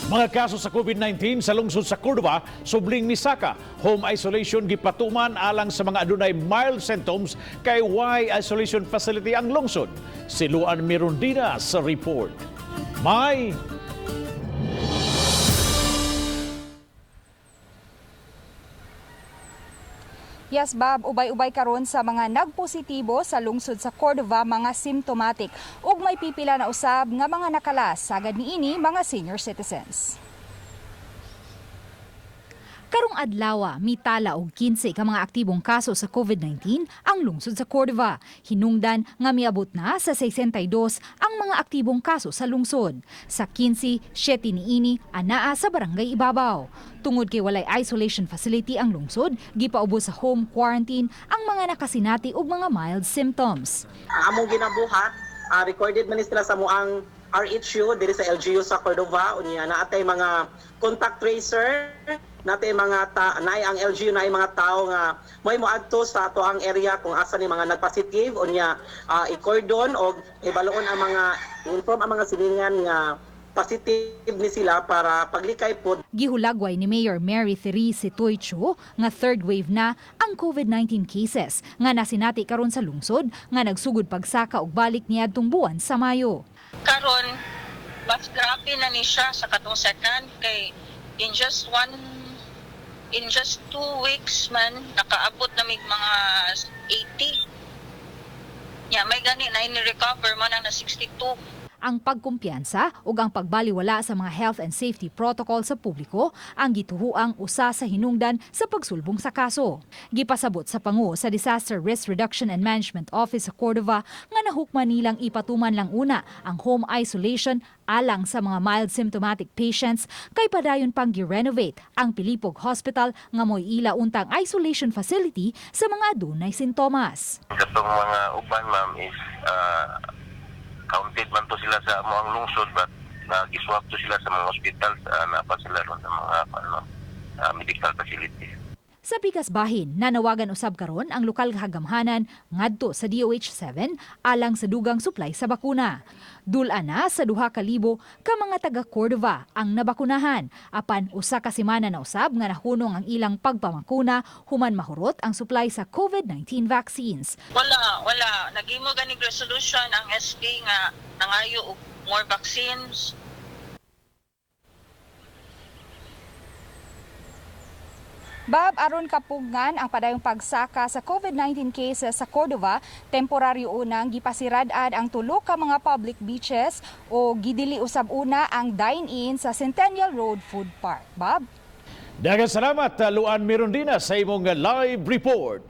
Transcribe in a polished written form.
Mga kaso sa COVID-19 sa lungsod sa Cordova, subling misaka. Home isolation gipatuman alang sa mga adunay mild symptoms kay way isolation facility ang lungsod. Si Luan Mirundina sa report. May Yes, Bob, ubay-ubay karon sa mga nagpositibo sa lungsod sa Cordova mga symptomatic ug may pipila na usab nga mga nakalas sagad niini mga senior citizens. Karong adlawa, mitala og 15 ka mga aktibong kaso sa COVID-19 ang lungsod sa Cordova. Hinungdan nga miabot na sa 62 ang mga aktibong kaso sa lungsod. Sa 15, 7 niini anaa sa Barangay Ibabaw. Tungod kay walay isolation facility ang lungsod, gipaubos sa home quarantine ang mga nakasinati og mga mild symptoms. Ang among ginabuhat, recorded man ni sila sa muang RHU diri sa LGU sa Cordova. Unya naatay mga contact tracer, natay mga ta, naay ang LGU, naay mga tao nga moy moadto sa ato ang area kung asa ni mga nagpositive. Unya i-cordon og ibaluon ang mga inform ang mga silingan nga positive ni sila para paglikay po. Gihulagway ni Mayor Mary Therese Sitoy Chu nga third wave na ang COVID-19 cases nga nasinati karon sa lungsod nga nagsugod pagsaka og balik niadtong buwan sa Mayo. Karon mas grabe na ni siya sa katong second kay in just 2 weeks man nakaabot na mig mga 80. Ya, may gani na ini-recover man ang na 62. Ang pagkumpiyansa ug ang pagbaliwala sa mga health and safety protocol sa publiko ang gituhuang usa sa hinungdan sa pagsulbong sa kaso. Gipasabot sa pangu sa Disaster Risk Reduction and Management Office sa Cordova nga nahukman nilang ipatuman lang una ang home isolation alang sa mga mild symptomatic patients kay padayon pang gi-renovate ang Pilipog Hospital nga moy ila untang isolation facility sa mga adunay sintomas. Katong mga uban, ma'am, is counted man to sila sa among lungsod, but nag-swab to sila sa mga hospital, naa pa sila ron sa mga ano, medical facilities. Sa pikas bahin, nanawagan usab karon ang lokal nga hagamhanan ngadto sa DOH 7 alang sa dugang supply sa bakuna. Dul-an na sa 2,000 ka mga taga Cordova ang nabakunahan apan 1 ka semana na usab nga nahunong ang ilang pagpamakuna human mahurot ang supply sa COVID-19 vaccines. Wala, wala. Naghimo ganig resolution ang SP nga nangayo og more vaccines. Bob, aron kapugngan ang padayong pagsaka sa COVID-19 cases sa Cordova, temporaryo unang gipasirad-ad ang tulo ka mga public beaches o gidili usab una ang dine-in sa Centennial Road Food Park. Bob? Daghang salamat, Luan Mirundina, sa imong live report.